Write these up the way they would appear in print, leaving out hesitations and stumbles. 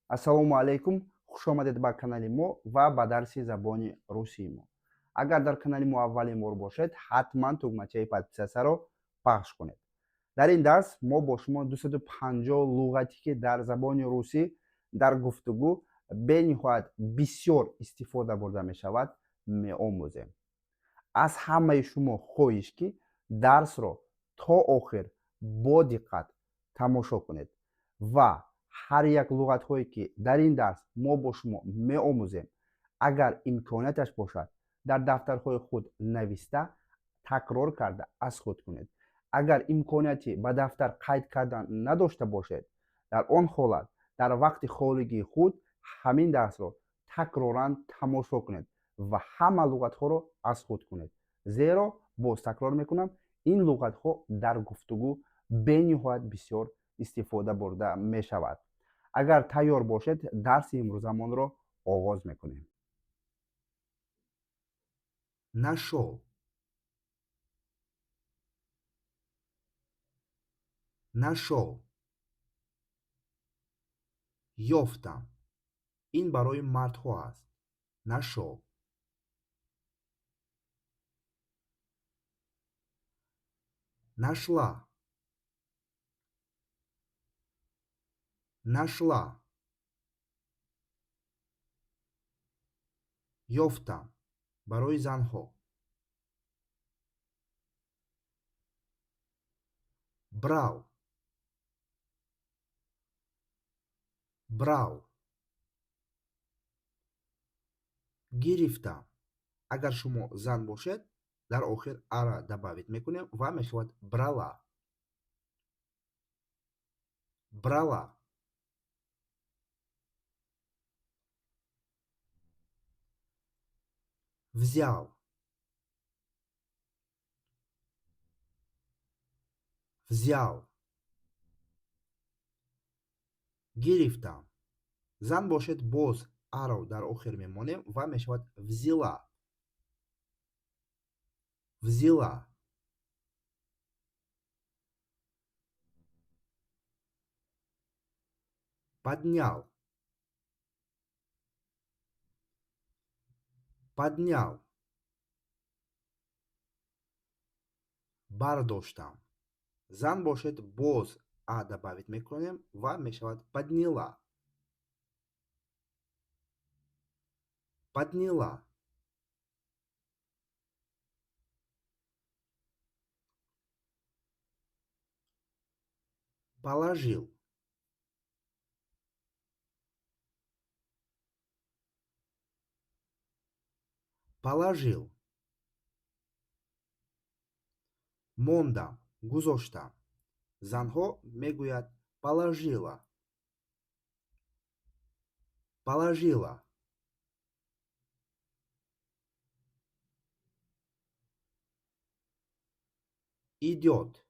Ассалому алайкум, хушомадед ба канали мо ва ба дарси забони русии мо. Агар дар канали мо аввалин бор бошед, ҳатман тугмачаи подписаться-ро пахш кунед. Дар ин дарс мо бо шумо 250 луғате, ки дар забони русӣ дар гуфтугӯ бениҳоят бисёр истифода бурда мешавад, меомӯзем. Аз ҳамаи шумо хоҳиш, ки дарсро то охир бо диққат тамошо кунед ва ҳар як луғатҳое, ки дар ин дарс мо бо шумо меомӯзем, агар имконияташ бошад, дар дафтарҳои худ нависта, такрор карда аз худ кунед. Агар имконияти ба дафтар қайд кардан надошта бошед, дар он ҳолат дар вақти холигии худ ҳамин дарсро такроран тамошо кунед ва ҳама луғатҳоро аз худ кунед, зеро, боз такрор мекунам, ин луғатҳо дар гуфтугӯ бениҳоят бисёр истифода бурда мешавад. Агар тайёр бошед, дарси имрӯзамонро оғоз мекунем. Нашел. Нашел. Ёфтам. Ин барои мардҳо аст. Нашел. Нашла. Нашла. Ёфтам. Барои занҳо. Брал. Брал. Гирифтам. Агар шумо зан бошед, дар охир а-ра добавить мекунем ва мешавад брала. Брала. Взял. Взял. Гирифтам. Зан бошед, боз а-ро дар охир мемонем ва мешавад взяла. Взяла. Поднял. Поднял. Бардоштам. Зан бошед, боз а добавить мекунем ва мешавад подняла. Подняла. Положил. Положил. Мондам, гузоштам. Занҳо мегӯяд положила. Положила. Идет.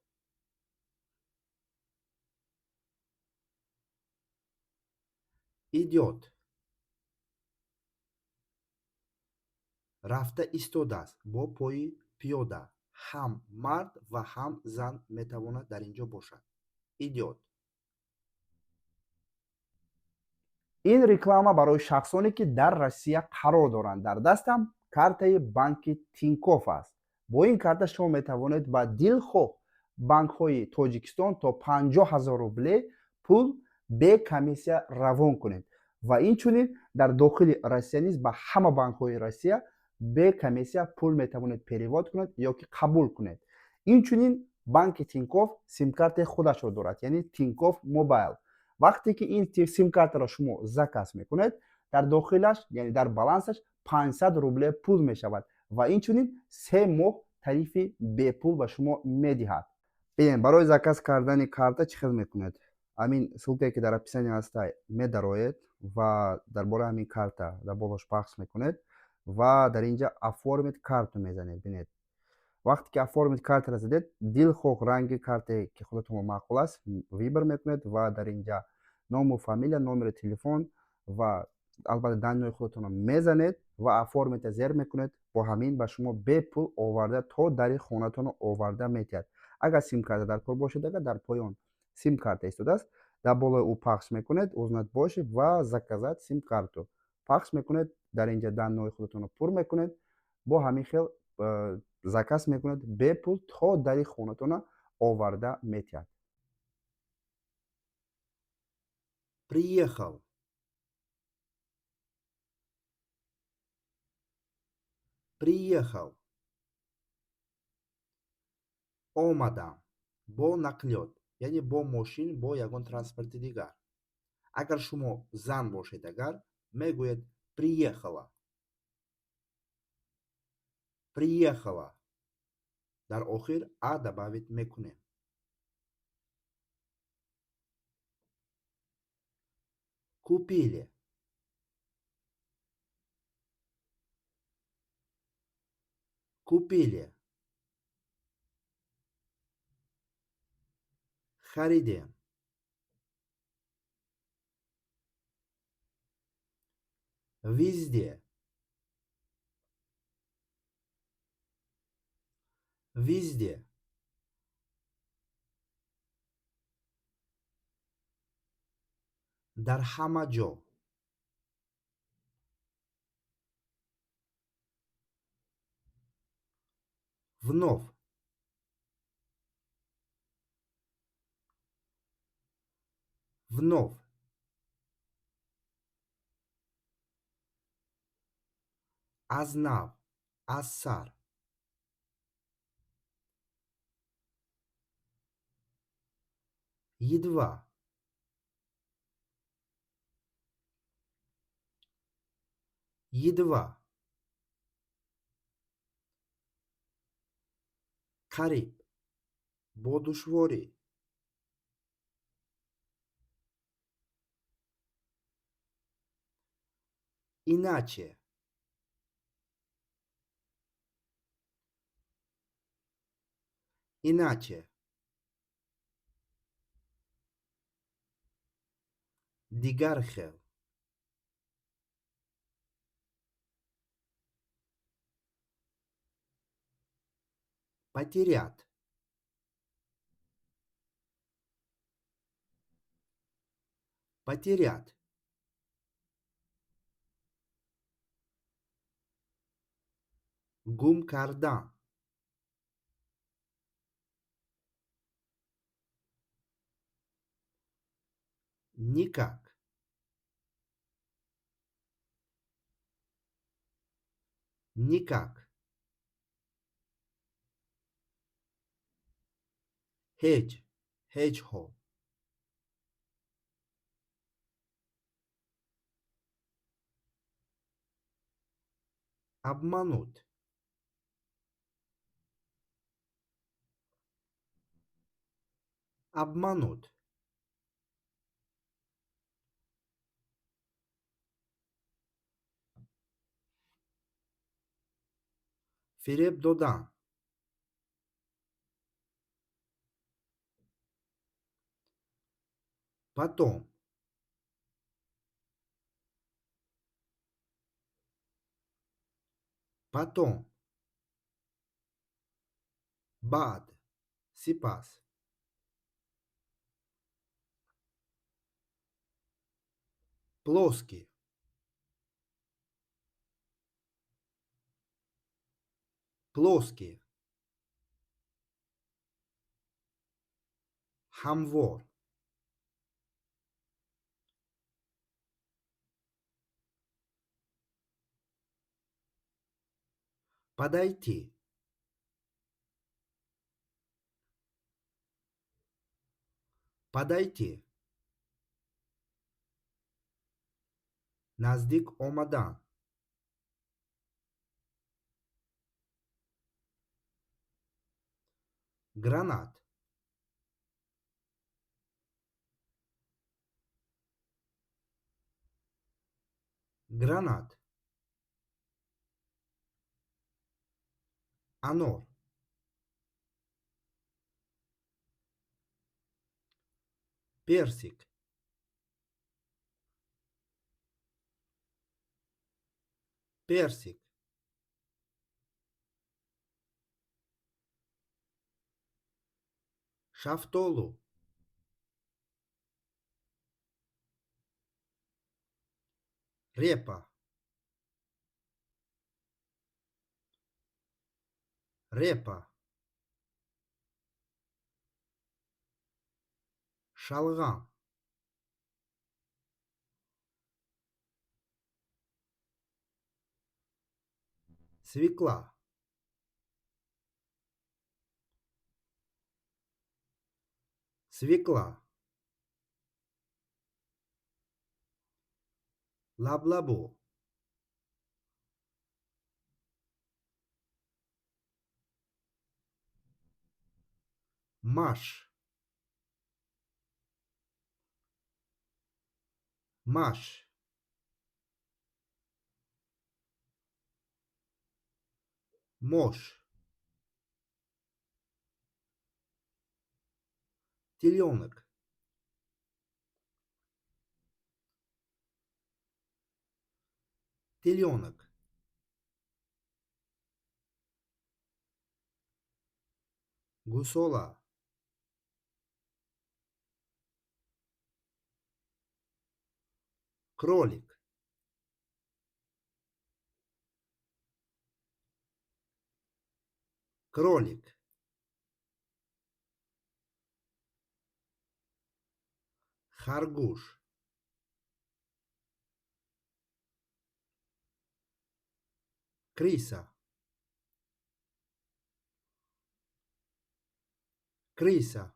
Идет. Рафта истодааст бо пои пиёда. Ҳам мард ва ҳам зан метавонад дар ин ҷо бошад. Идет. Ин реклама барои шахсоне, ки дар Россия қарор доранд. Дар дастам картаи банки Тинькофф аст. Бо ин карта шумо метавонед ба дилхоҳ банкҳои Тоҷикистон то 50 000 рубле пул бе комиссия равон кунед ва инчунин дар дохили Россия низ ба ҳама банкҳои Россия бе комиссия пул метавонед перевод кунед ё ки қабул кунед. Инчунин банки Тинькофф симкартаи худашро дорад, яъне Тинькофф Мобайл. Вақте ки ин симкартаро шумо заказ мекунед, дар дохилаш, яъне дар балансаш 500 рубле пул мешавад ва инчунин 3 моҳ тарифи бепул ба шумо медиҳад. Бинед, барои заказ кардани карта чӣ хел мекунед? Ҳамин ссылка-е, ки дар описание ҳаста, медароед ва дар бораи ҳамин карта дар болош пахш мекунед ва дар инҷа «Оформить карту» мезанед. Бинед, вақте ки «Оформить карта»-ро задед, дилхоҳ ранги картае, ки худатон маъқул аст, выбор мекунед ва дар инҷа ному фамилия, номери телефон ва албатта данные-ҳои худатонро мезанед ва «Оформить»-а зер мекунед. Бо ҳамин ба шумо бепул оварда то дари хонатонро оварда метиҳад. Агар симкарта дар кор бошад, агар дар поён симкарта истодааст. Дар болои ӯ пахш мекунед, узнать больше ва заказать сим-карту пахш мекунед. Дар инҷа данные худатонро пур мекунед, бо ҳамин хел заказ мекунед, бепул то дари хонатона оварда метиҳад. Приехал. Приехал. Омадам бо нақлиёт, яъне бо мошин, бо ягон транспорти дигар. Агар шумо зан бошед, агар мегӯед приехала. Приехала. Дар охир а добавить мекунем. Купили. Купили. Харидем. Везде. Везде. Дар ҳама ҷо. Вновь. Вновь. Аз нав, аз сар. Едва. Едва. Қариб. Бо душворӣ. Иначе. Иначе. Дигар хел. Потерять. Потерять. Гум кардан. Никак. Никак. Ҳеҷ, ҳеҷ ҳол. Обмануть. Обмануть. Фиреб додан. Потом. Потом. Баъд. Сипас. Плоский. Плоский. Ҳамвор. Подойти. Подойти. Наздик омадан. Гранат. Гранат. Анор. Персик. Персик. Шафтолу. Репа. Репа. Шалғам. Свекла. Свекла. Лаблабу. Маш. Маш. Мош. Теленок. Теленок. Гусола. Кролик. Кролик. Харгӯш. Крыса. Крыса.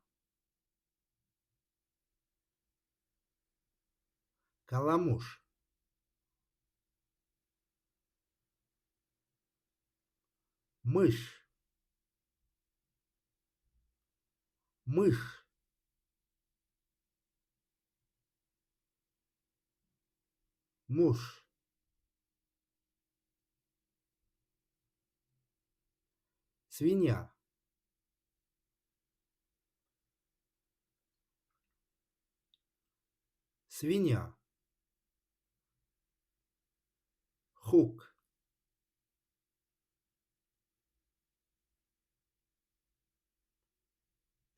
Каламуш. Мышь. Мышь. Муж. Свинья. Свинья. Хук.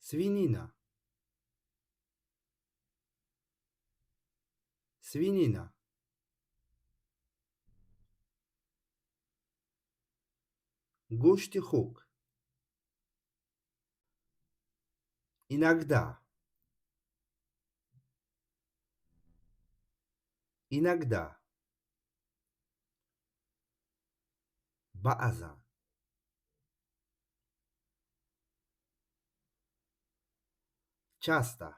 Свинина. Свинина. Гӯшти хук. Иногда. Иногда. Баъзан. Часто.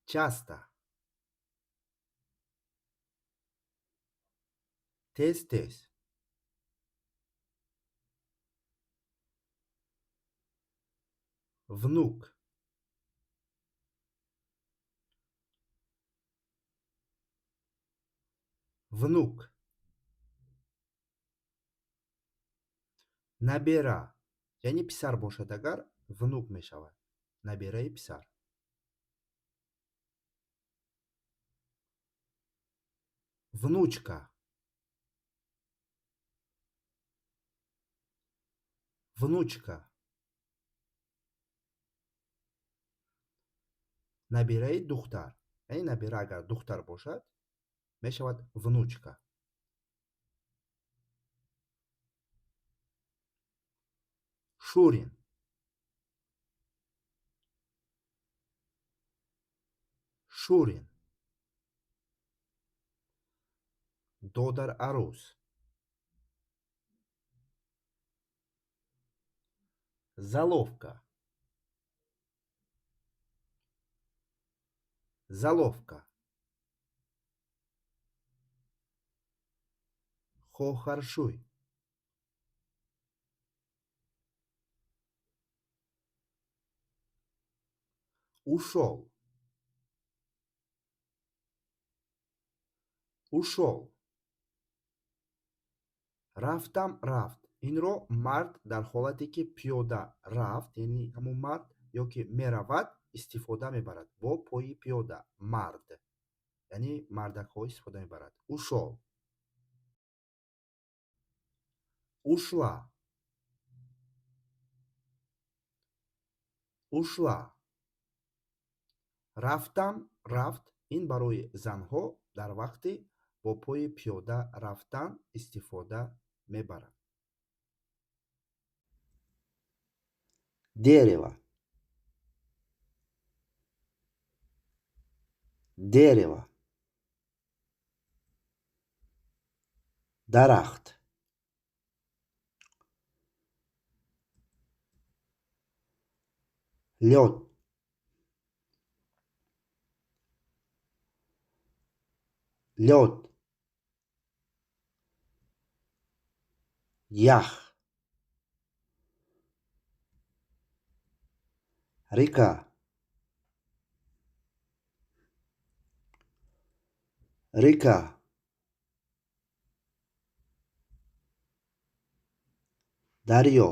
Часто. Тез-тез. Внук. Внук. Набера, яъне писар бошад агар, внук мешавад. Набираи писар. Внучка. Внучка. Набираи духтар, яъне набира агар духтар бошад, мешавад внучка. Шурин. Шурин. Додар арӯс. Золовка. Золовка. Хоҳаршӯй. Ушел. Ушел. Рафтам, рафт. Инро мард дар ҳолате ки пиёда рафт, яъне ҳамун мард ё ки меравад, истифода мебарад бо пои пиёда. Мард, яъне мардакҳо истифода мебарад. Ушел. Ушла. Ушла. Рафтам, рафт ин барои занҳо дар вақти бо пои пиёда рафтан истифода мебаранд. Дерево. Дерево. Дарахт. Лёд. Лёд. Ях. Река. Река. Дарё.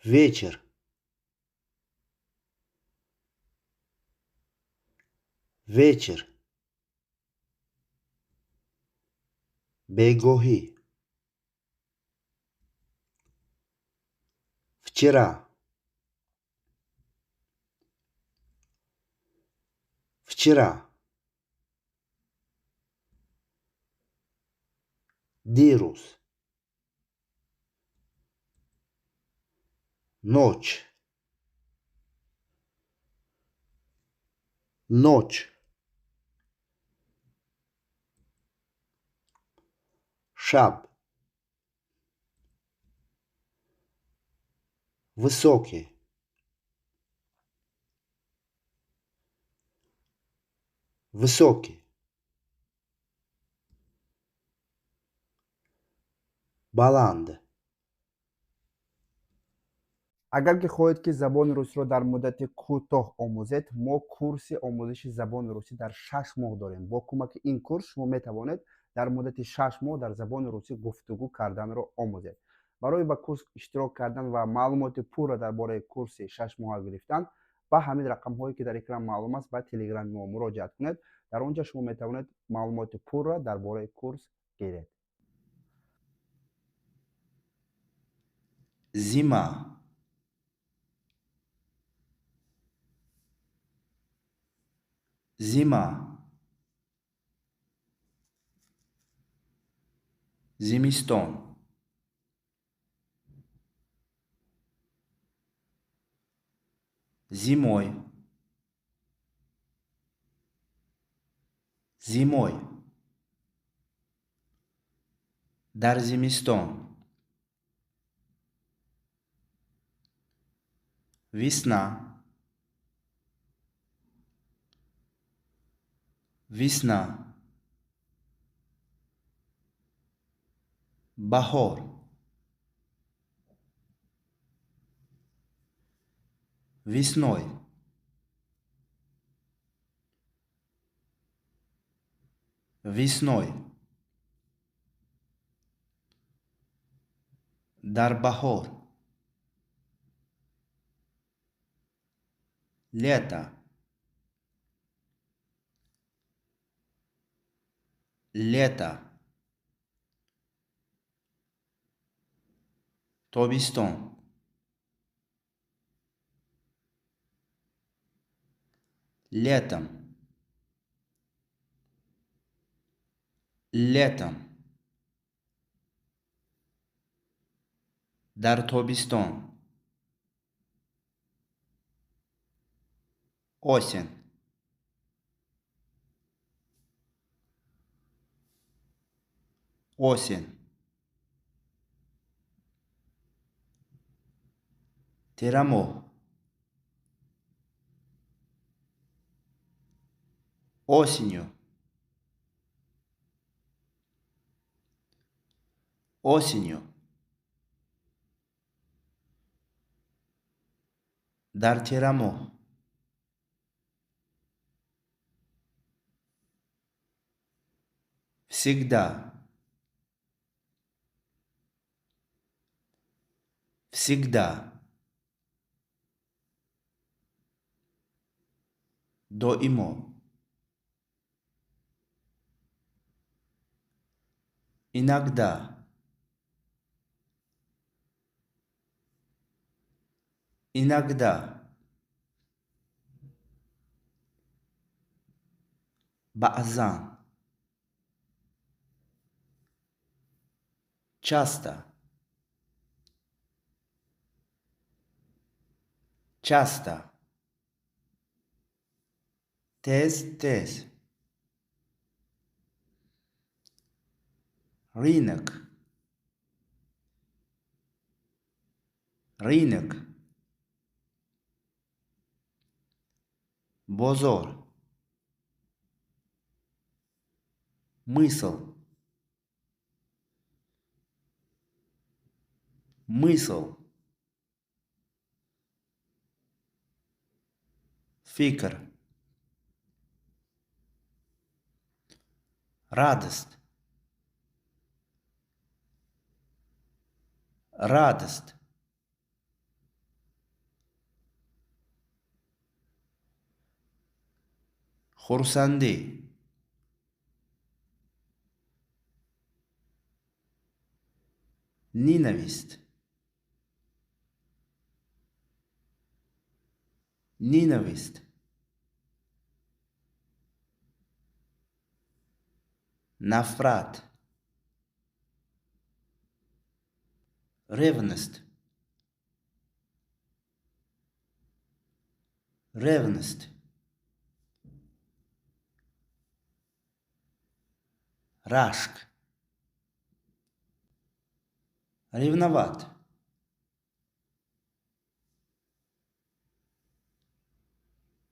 Вечер. Вечер. Бегоҳӣ. Вчера. Вчера. Дирӯз. Ночь. Ночь. Шаб. Высокий. Высокий. Баланд. Агар ки хоҳед, ки забони русиро дар муддати кӯтоҳ омӯзед, мо курси омӯзиши забони русӣ дар 6 моҳ дорем. Бо кӯмаки ин курс шумо метавонед дар муддати 6 моҳ дар забони русӣ гуфтугӯ карданро омӯзед. Барои ба курс иштирок кардан ва маълумоти пурра дар бораи курси 6 моҳа гирифтан ба ҳамин рақамҳое, ки дар экран маълум аст, ба телеграми мо муроҷиат кунед. Дар он ҷо шумо метавонед маълумоти пурра дар бораи курс гиред. Зима. Зима. Зимистон. Зимой. Зимой. Дар зимистон. Весна. Весна. Баҳор. Весной. Весной. Дар баҳор. Лето. Лето. Тобистон. Летом. Летом. Дар тобистон. Осень. Осень. Тирамоҳ. Осенью. Осенью. Дар тирамоҳ. Всегда. Всегда. Доимо. Иногда. Иногда. Баъзан. Часто. Часто. Тез, тез. Рынок. Рынок. Бозор. Мысль. Мысль. Фикр. Радость. Радость. Хурсандӣ. Ненависть. Ненависть. Нафрат. Ревность. Ревность. Рашк. Ревноват.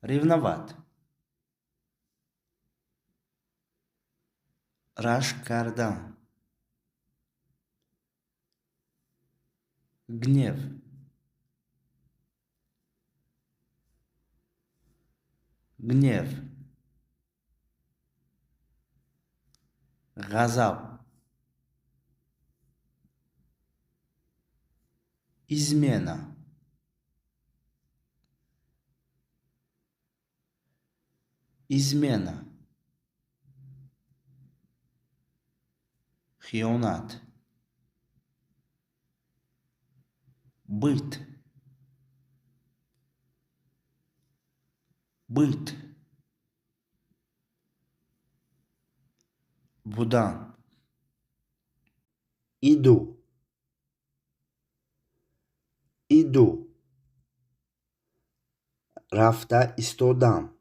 Ревноват. Рашк кардан. Гнев. Гнев. Ғазаб. Измена. Измена. Хиёнат. Быт. Быт. Будан. Иду. Иду. Рафта истодам.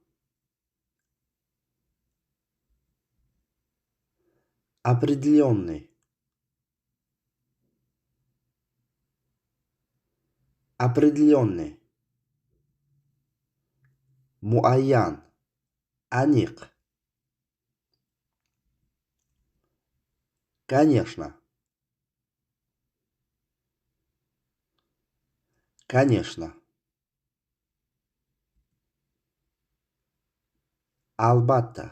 Определенный. Определенный. Муайян. Аниқ. Конечно. Конечно. Албатта.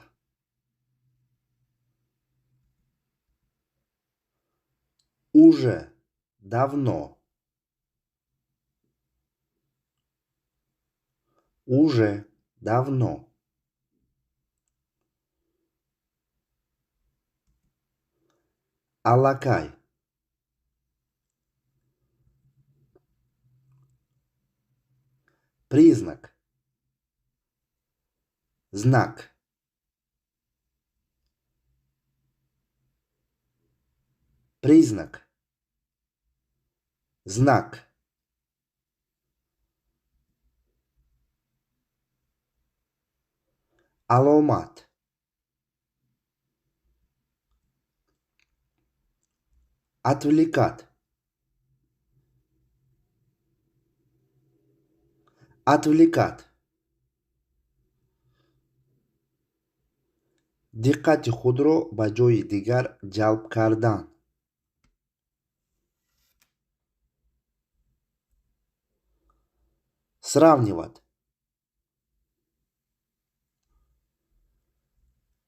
Уже давно. Уже давно. Аллакай. Признак. Знак. Признак. Знак. Аломат. Отвлекать. Отвлекать. Диққати худро ба ҷои дигар ҷалб кардан. Сравнивать.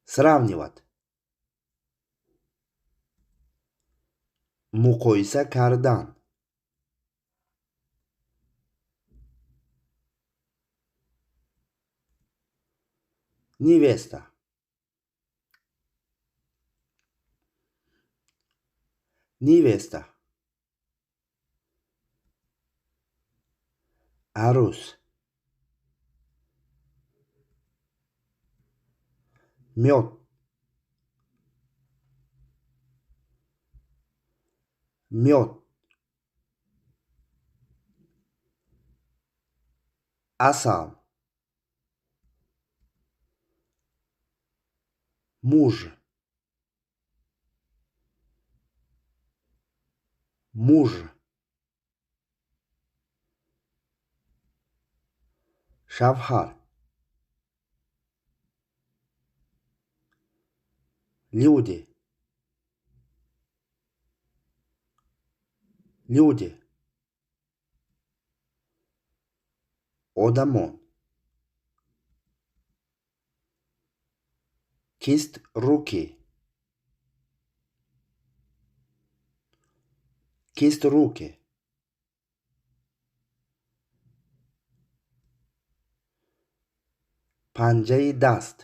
Сравнивать. Муқоиса кардан. Невеста. Невеста. Арӯс. Мёд. Мёд. Асал. Муж. Муж. Шавҳар. Люди. Люди. Одамон. Кисть руки. Кисть руки. Панҷаи даст.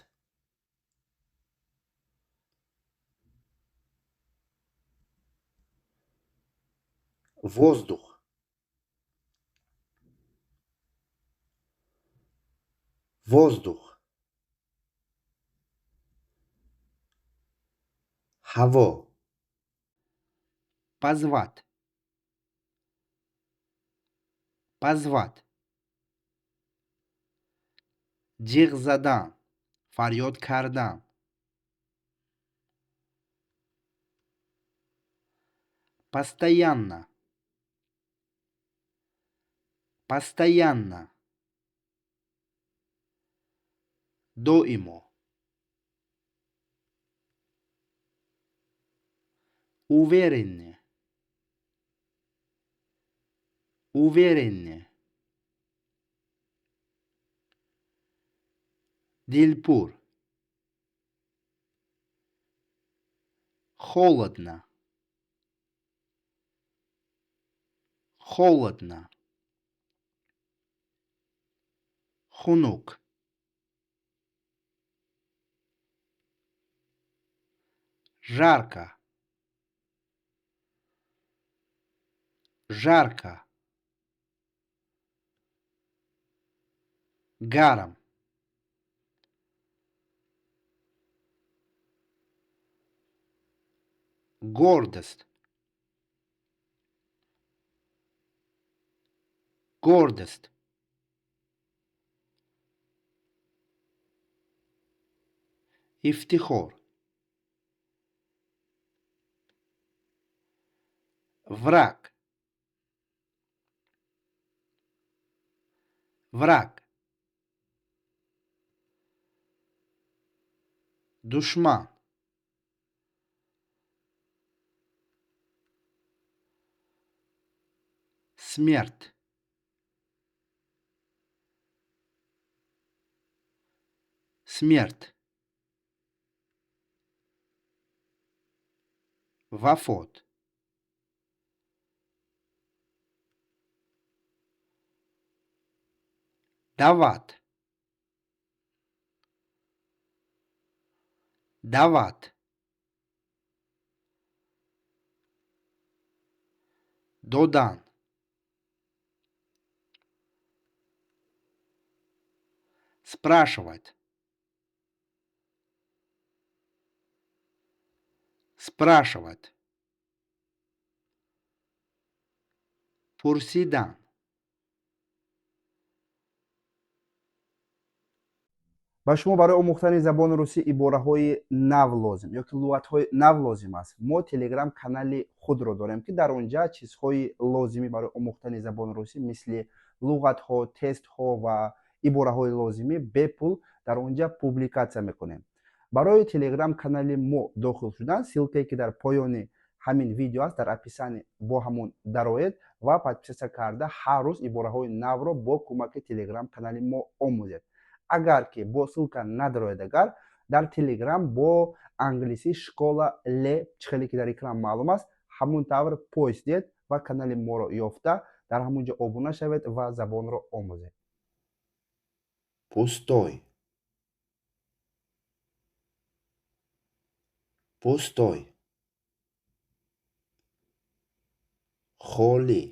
Воздух. Воздух. Ҳаво. Позвать. Позвать. Ҷиғ задан, фарёд кардан. Постоянно. Постоянно. Доимо. Увереннее. Увереннее. Дилпур. Холодно. Холодно. Хунук. Жарко. Жарко. Гарм. Гордость. Гордость. Ифтихор. Враг. Враг. Душман. Смерть. Смерть. Вафот. Давать. Давать. Додан. Спрашивать. Спрашивать. Пурсидан. Ба шумо барои омӯхтани забони русӣ ибораҳои нав лозим ё ки луғатҳои нав лозим аст. Мо телеграм канали худро дорем, ки дар он ҷа чизҳои лозимӣ барои омӯхтани забони русӣ мисли луғатҳо, тестҳо ва ибораҳои лозимӣ бепул дар он ҷа публикатсия мекунем. Барои телеграм канали мо дохил шудан, ссылкае ки дар поёни ҳамин видео аст, дар описании бо ҳамон дароед ва подписаться карда ҳар рӯз ибораҳои навро бо кӯмаки телеграм канали мо омӯзед. Агар ки бо ссылка надароед, агар дар телеграм бо англисӣ школа ле чихеле ки дар экран маълум аст, ҳамун тавр поиск диҳед ва канали моро ёфта дар ҳамун ҷо обуна шавед ва забонро омӯзед. Пустой. Пустой. Холӣ.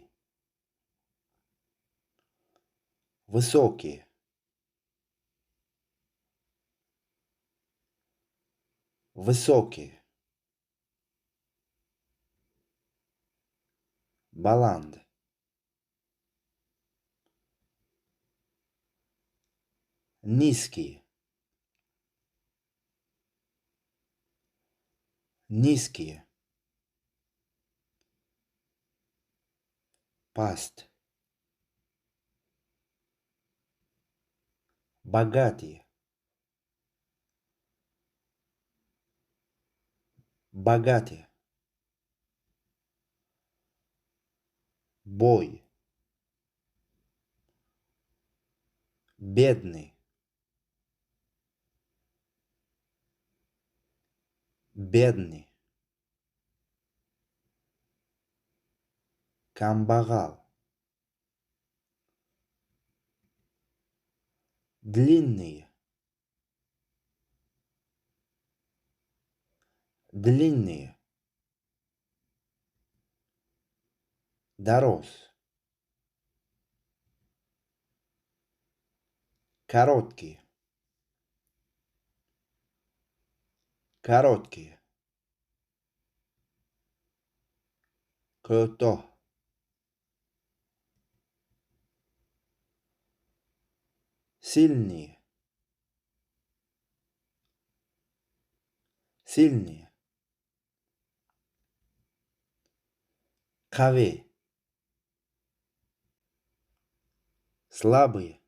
Высокий. Высокий. Баланд. Низкий. Низкий. Паст. Богатый. Богатый. Бой. Бедный. Бедный. Камбағал. Длинные. Длинные. Дароз. Короткие. Короткие. Кӯтоҳ. Сильные. Сильные. Қавӣ. Слабые.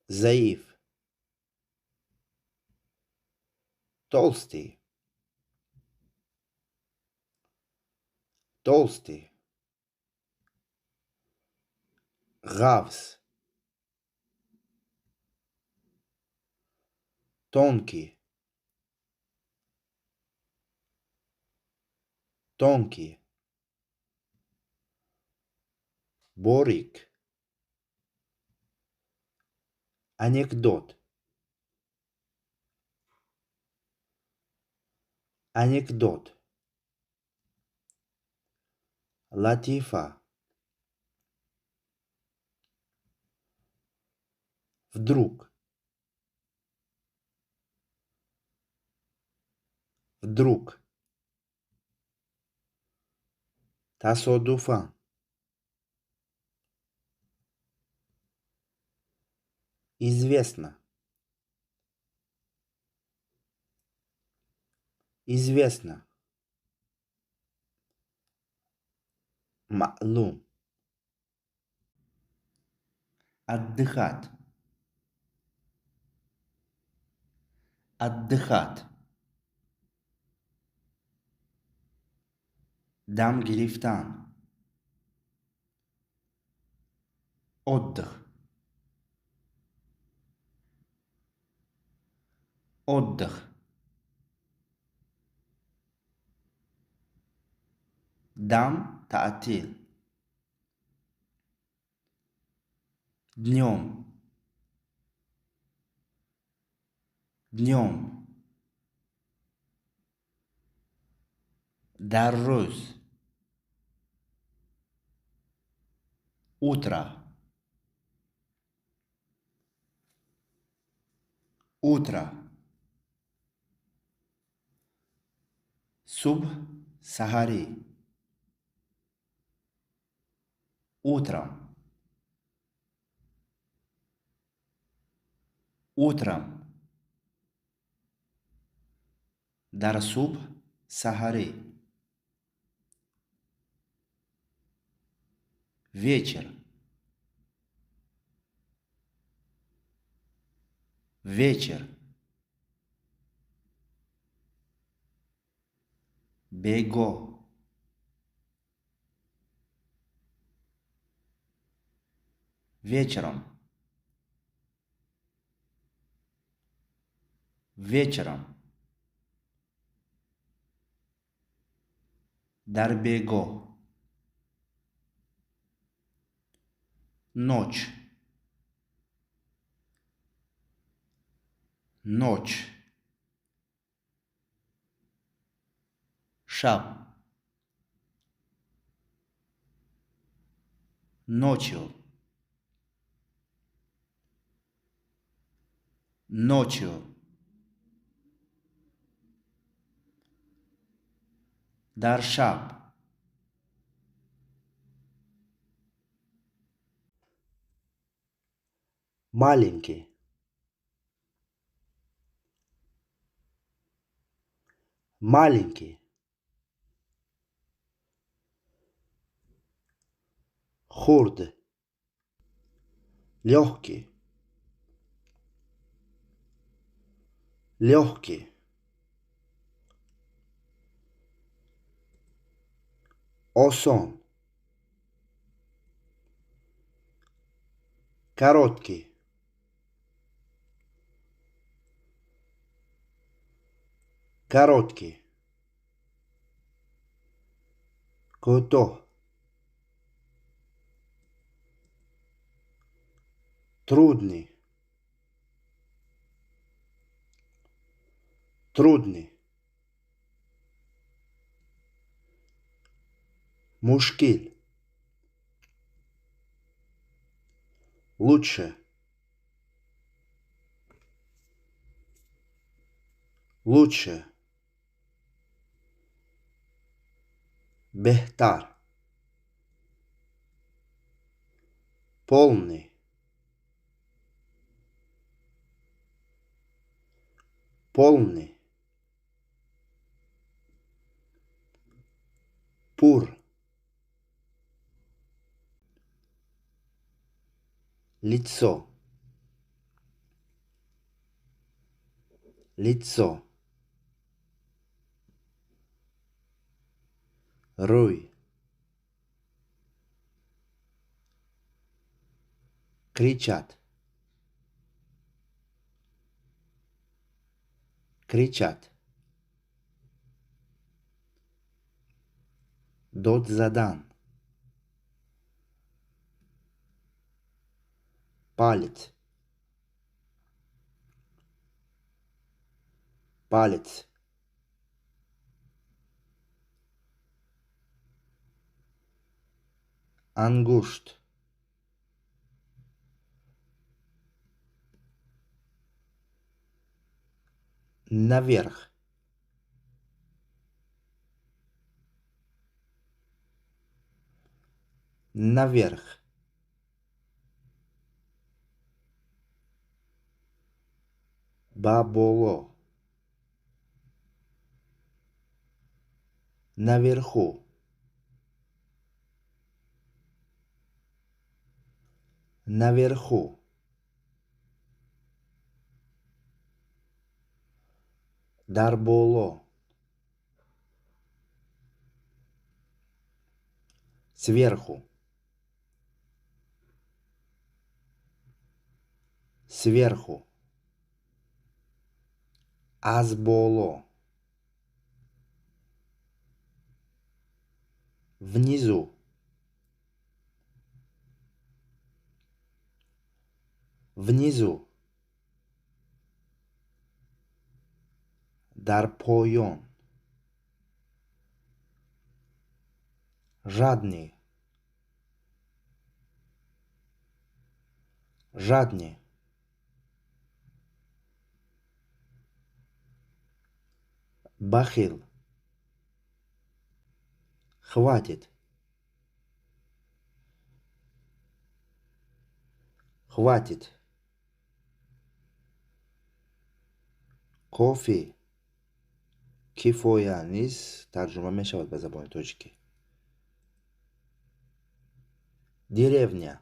Заиф. Толстый. Толстый. Ғафз. Тонкий. Тонкий. Борик. Анекдот. Анекдот. Латифа. Вдруг. Вдруг. Тасодуфан. Известно. Известно. Маълум. Отдыхать. Отдыхать. Дам гирифтан. Отдых. Отдых. Дам таътил. Днем. Днем. Дар рӯз. Утро. Утро. Субҳ саҳарӣ. Утром. Утром. Дар субҳ саҳарӣ. Вечер. Вечер. Бегоҳ. Вечером. Вечером. Дар бегоҳ. Ночь. Ночь. Шаб. Ночью. Ночью. Дар шаб. Маленький. Маленький. Хурд. Легкий. Легкий. Осон. Короткий. Короткий. Кӯтоҳ. Трудный. Трудный. Мушкил. Лучше. Лучше. Беҳтар. Полный. Полный. Пур. Лицо. Лицо. Рӯй. Кричат. Кричат. Дод задан. Палец. Палец. Ангушт. Наверх. Наверх. Ба боло. Наверху. Наверху. Дар боло. Сверху. Сверху. Аз боло. Внизу. Внизу. Дар поён. Жадный. Жадный. Бахил. Хватит. Хватит. Кофӣ. Кифоя низ тарҷума мешавад ба забони тоҷикӣ. Деревня.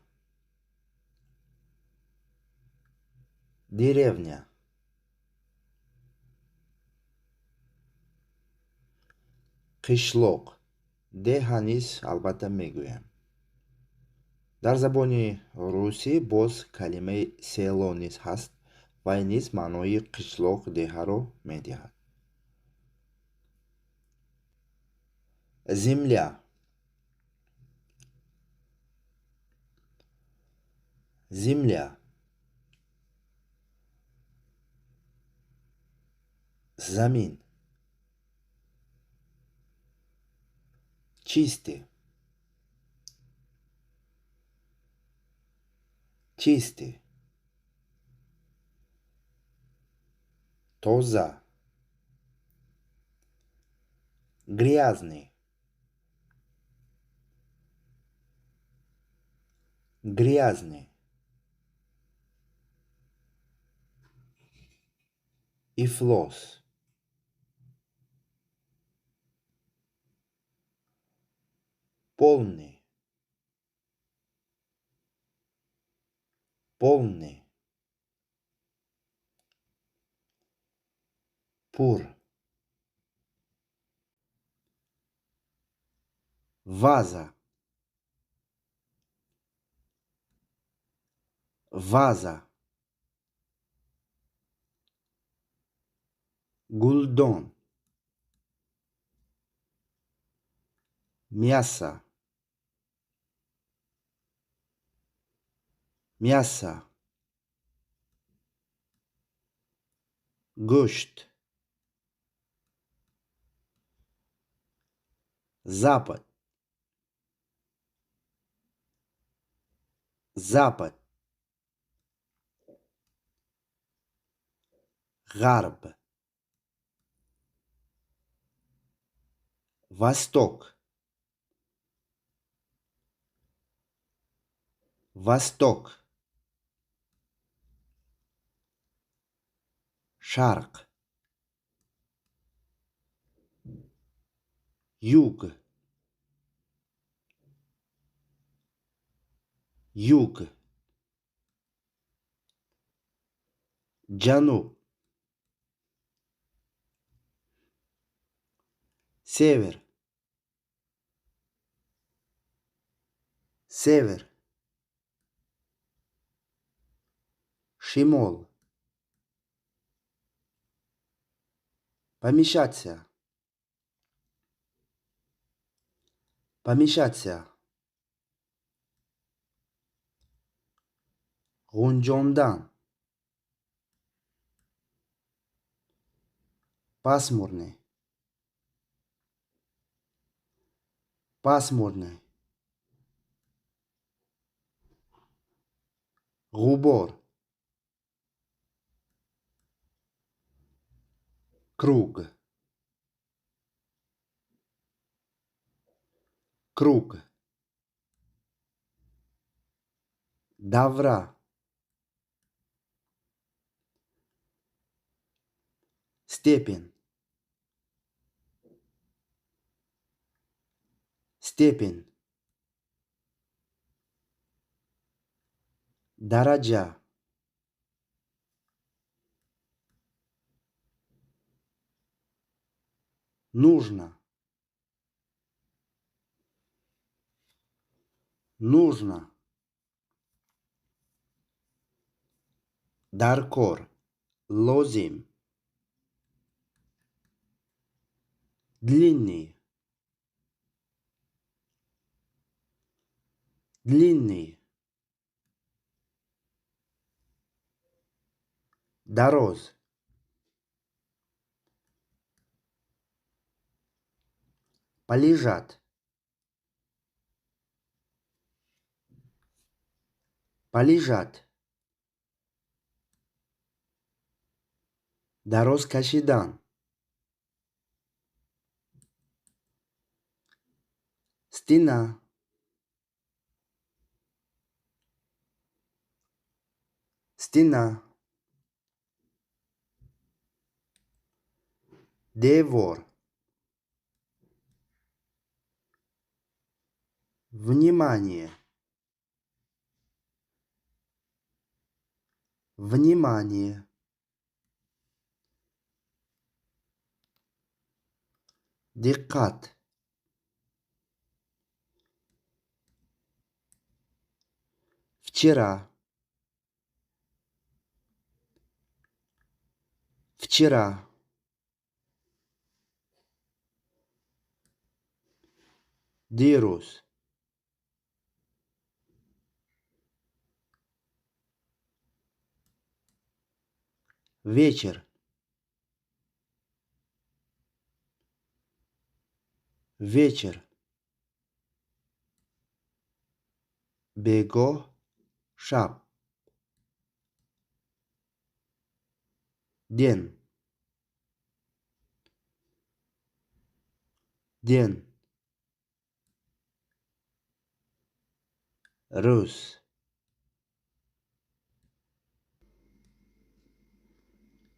Деревня. Қишлоқ. Деҳа низ албатта мегӯям. Дар забони русӣ боз калимаи село низ ҳаст ва низ маънои қишлоқ, деҳаро медиҳад. Земля. Земля. Замин. Чистый. Чистый. Тоза. Грязный. Грязный. Ифлос. Полный. Полный. Пур. Ваза. Ваза. Гулдон. Мясо. Мясо. Гӯшт. Запад. Запад. Ғарб. Восток. Восток. Шарқ. Юг. Юг. Ҷануб. Север. Север. Шимол. Помещаться. Помещаться. Ғунҷондан. Пасмурный. Пасмурный. Ғубор. Круг. Круг. Давра. Степень. Степень. Дараҷа. Нужно. Нужно. Даркор. Лозим. Длинный. Длинный. Дароз. Полежат. Полежат. Дароз кашидан. Стена. Стена. Девор. Внимание. Внимание. Диққат. Вчера. Вчера. Дирӯз. Вечер. Вечер. Бегоҳ, шаб. День. День. Рӯз.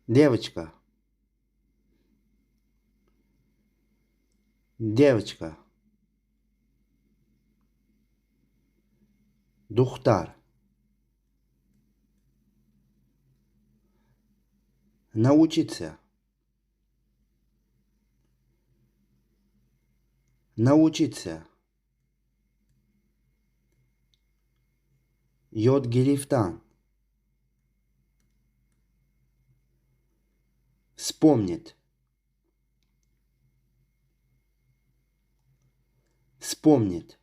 Девочка. Девочка. Духтар. Научиться. Научиться. Ёд гирифтан. Вспомнить. Вспомнить.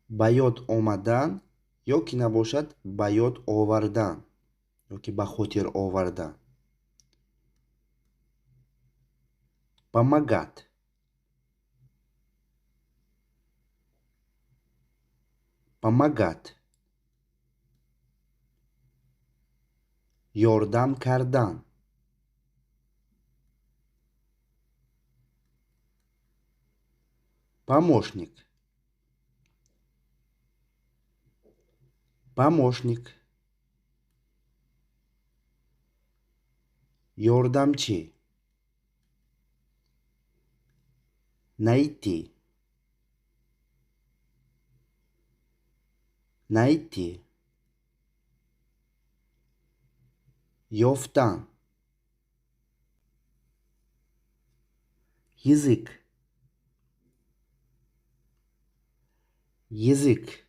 Ба ёд омадан ё ки набошад ба ёд овардан ё ки ба хотир овардан. Помогать. Помогать. Ёрдам кардан. Помощник. Помощник. Ёрдамчӣ. Найти. Найти. Ёфтан. Язык. Язык.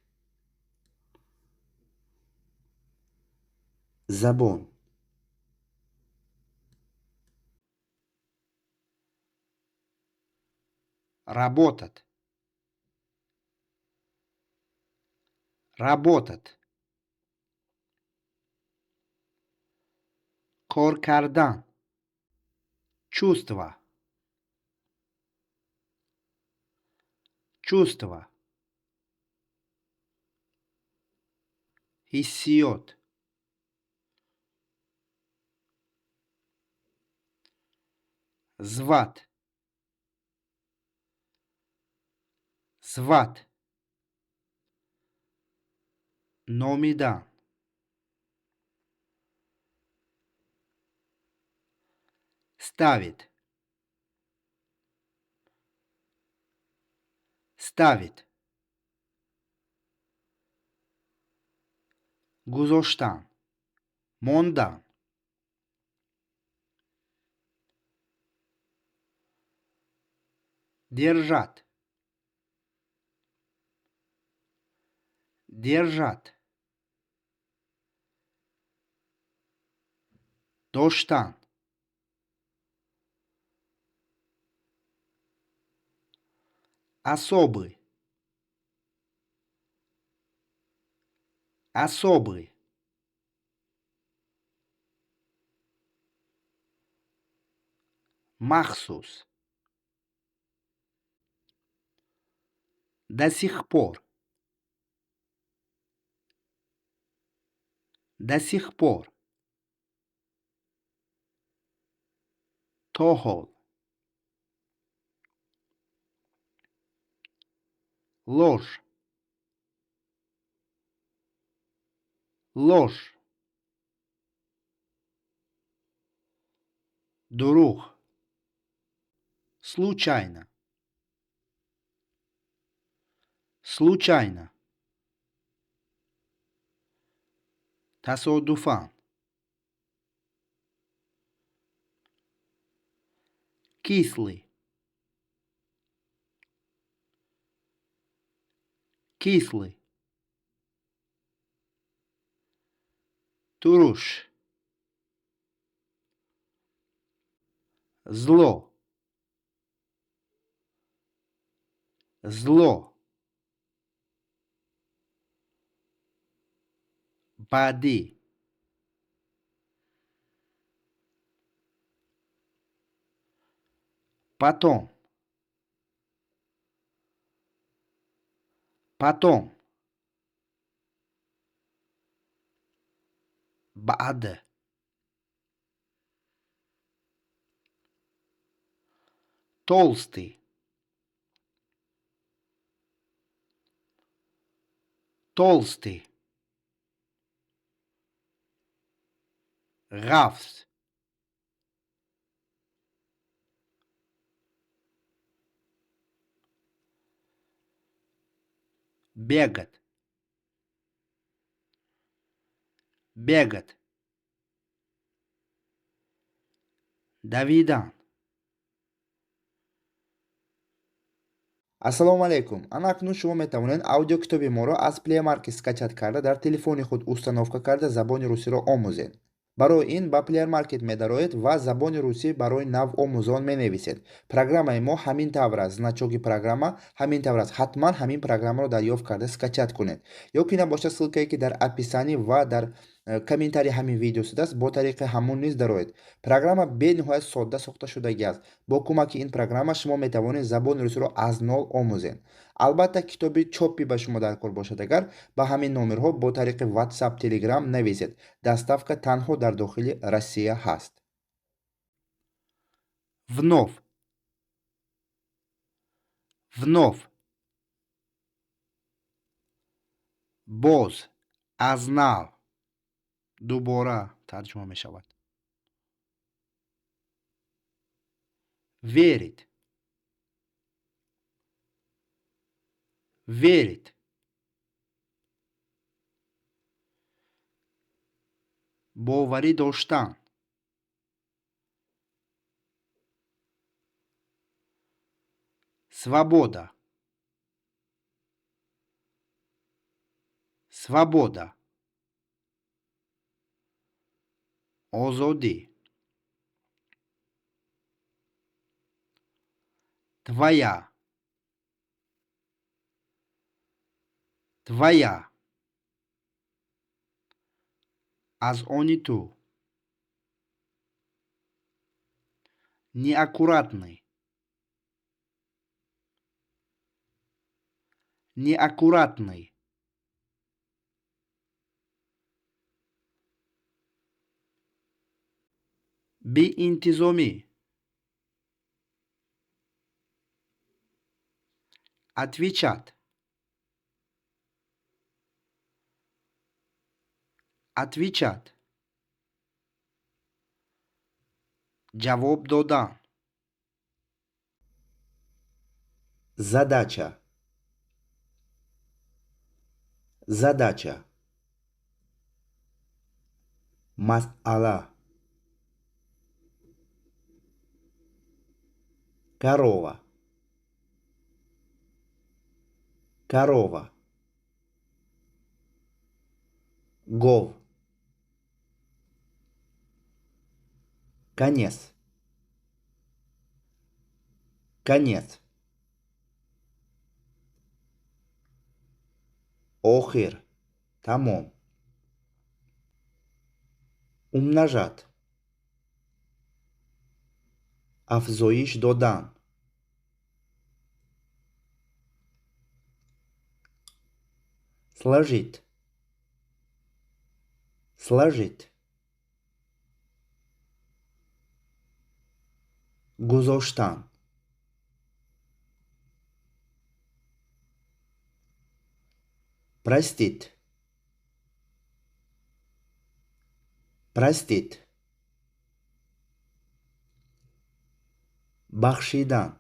Забон. Работать. Работать. Кор кардан. Чувство. Чувство. Ҳиссиёт. Звать. Звать. Номидан. Ставить. Ставить. Гузоштан. Мондан. Держать. Держать. Доштан. Особый. Особый. Махсус. До сих пор. До сих пор. То ҳол. Ложь. Ложь. Дурӯғ. Случайно. Случайно. Тасодуфан. Кислый. Кислый. Туруш. Зло. Зло. Бадӣ. Потом. Потом. Баъд. Толстый. Толстый. Ғафз. Бегать. Бегать. Давидан. Ассалому алайкум. Ана акнун шумо метавонед аудиокитоби моро аз Play Market скачать карда, дар телефони худ установка карда, забони русиро омӯзед. Барои ин ба Play Market медароед ва забони русӣ барои навомӯзон менависед. Программаи мо ҳамин тавр аст. Значоки программа ҳамин тавр аст. Ҳатман ҳамин программаро дарёфт карда скачать кунед. Ё ки набошад, ссылкае ки дар описании ва дар комментарии ҳамин видео шудааст, бо тариқи ҳамон низ дароед. Программа бениҳоят содда сохта шудагӣ аст. Бо кӯмаки ин программа шумо метавонед забони русиро аз нол омӯзед. Албатта, китоби чопӣ ба шумо дар кор бошад, агар ба ҳамин номерҳо бо тариқи WhatsApp, Telegram нависед. Доставка танҳо дар дохили Россия ҳаст. Вновь. Вновь. Боз, аз нав, дубора тарҷума мешавад. Верить. Верить. Боварӣ доштан. Свобода. Свобода. Озодӣ. Твоя. Твоя. Аз они ту. Неаккуратный. Неаккуратный. Беинтизомӣ. Отвечать. Отвечать. Ҷавоб додан. Задача. Задача. Масъала. Корова. Корова. Гов. Конец. Конец. Охир. Тамом. Умножать. Афзоиш додан. Сложить. Сложить. Гузоштан. Простить. Простить. Бахшидан.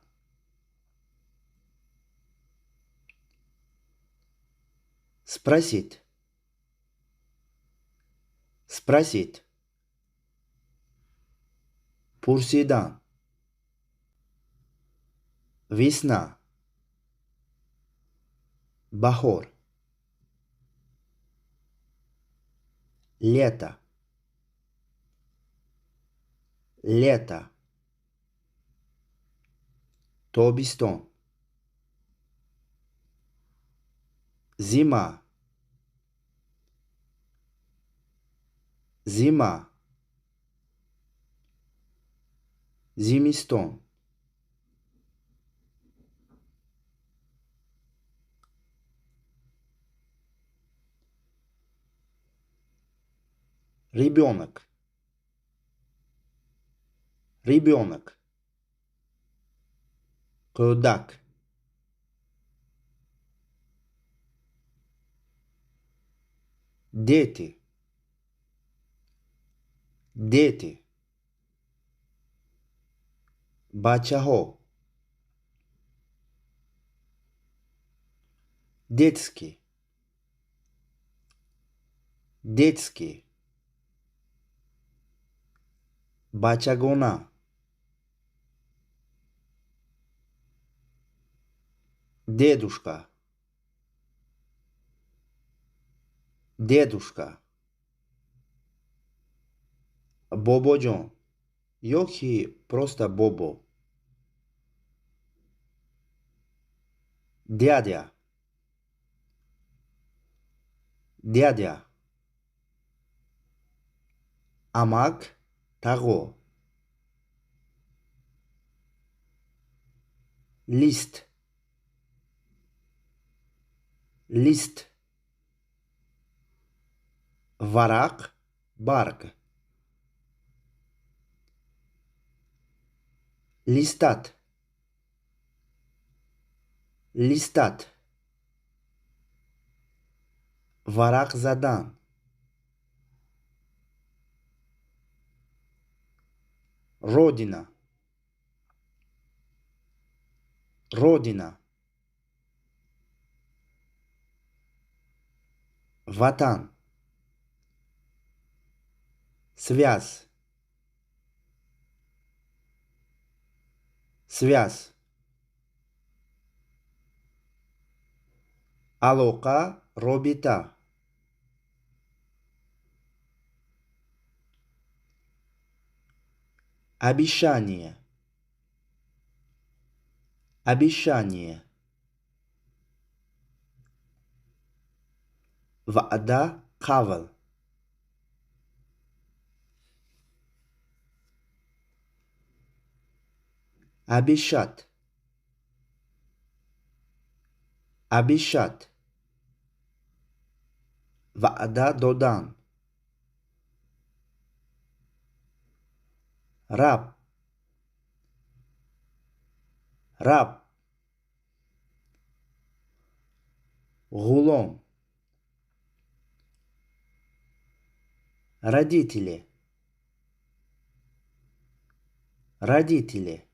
Спросить. Спросить. Пурсидан. Весна. Баҳор. Лето. Лето. Тобистон. Зима. Зима. Зимистон. Ребёнок. Ребёнок. Кӯдак. Дети. Дети. Бачаҳо. Детский. Детский. Бачагона. Дедушка. Дедушка. Бобоҷон ё ки просто бобо. Дядя. Дядя. Амак, тағо. Лист. Лист. Варақ, барг. Листать. Листать. Варақ задан. Родина. Родина. Ватан. Связь. Связь. Алоқа, робита. Обещание. Обещание. Ваъда, қавл. Обещать. Обещать. Ваъда додан. Раб. Раб. Ғулом. Родители. Родители.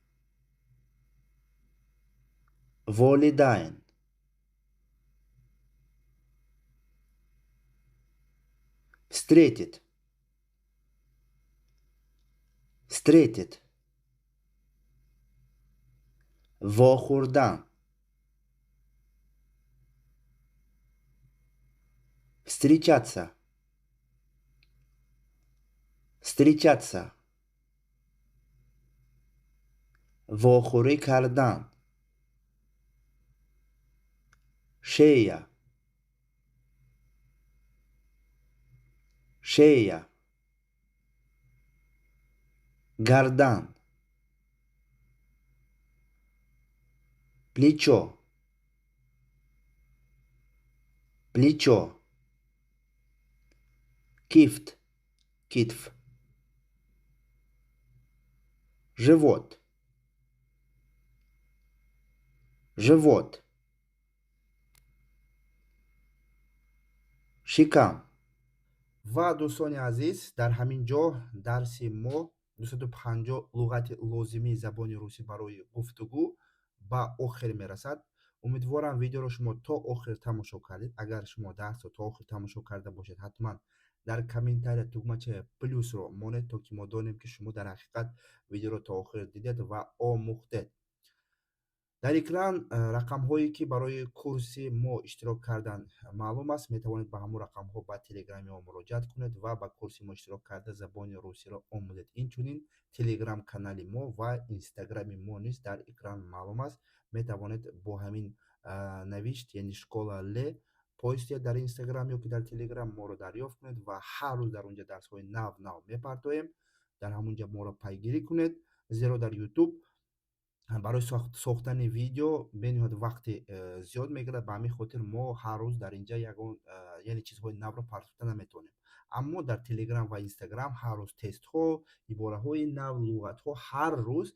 Волидайн. Встретит. Встретит. Вохӯрдан. Встречаться. Встречаться. Вохӯрӣ кардан. Шея. Шея. Гардан. Плечо. Плечо. Кифт. Китф. Живот. Живот. Шикам. Ва дӯстони азиз, дар ҳамин ҷо дарси мо 250 луғати лозимии забони русӣ барои гуфтугӯ ба охир мерасад. Умедворам, видеоро шумо то охир тамошо кардед. Агар шумо дарсро то охир тамошо карда бошед, ҳатман дар комментария тугмачаи плюсро монед, то ки мо донем, ки шумо дар ҳақиқат видеоро то охир дидед ва омӯхтед. Дар экран рақамҳое, ки барои курси мо иштирок кардан маълум аст. Метавонед ба ҳамон рақамҳо ба телеграми мо муроҷиат кунед ва ба курси мо иштирок карда, забони русиро омӯзед. Инчунин телеграм канали мо ва инстаграми мо низ дар экран маълум аст. Метавонед бо ҳамин навишт, яъне школа ле поиск дар инстаграм ё ки дар телеграм моро дарёфт кунед ва ҳар рӯз дар онҷа дарсҳои нав нав мепартоем. Дар ҳамон ҷа моро пайгирӣ кунед, зеро дар Ютуб барои сохтани видео бениҳоят вақти зиёд мегирад. Ба ҳамин хотир мо ҳар рӯз дар инҷа ягон яъне чизҳои навро партофта наметавонем. Аммо дар Телеграм ва Инстаграм ҳар рӯз тестҳо, ибораҳои нав, луғатҳо, ҳар рӯз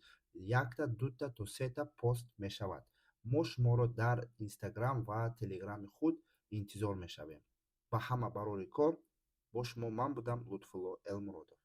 якта, дута то сета пост мешавад. Мо шуморо дар Инстаграм ва Телеграми худ интизор мешавем. Ба ҳама барори кор. Бо шумо ман будам, Лутфулло Элмуродов.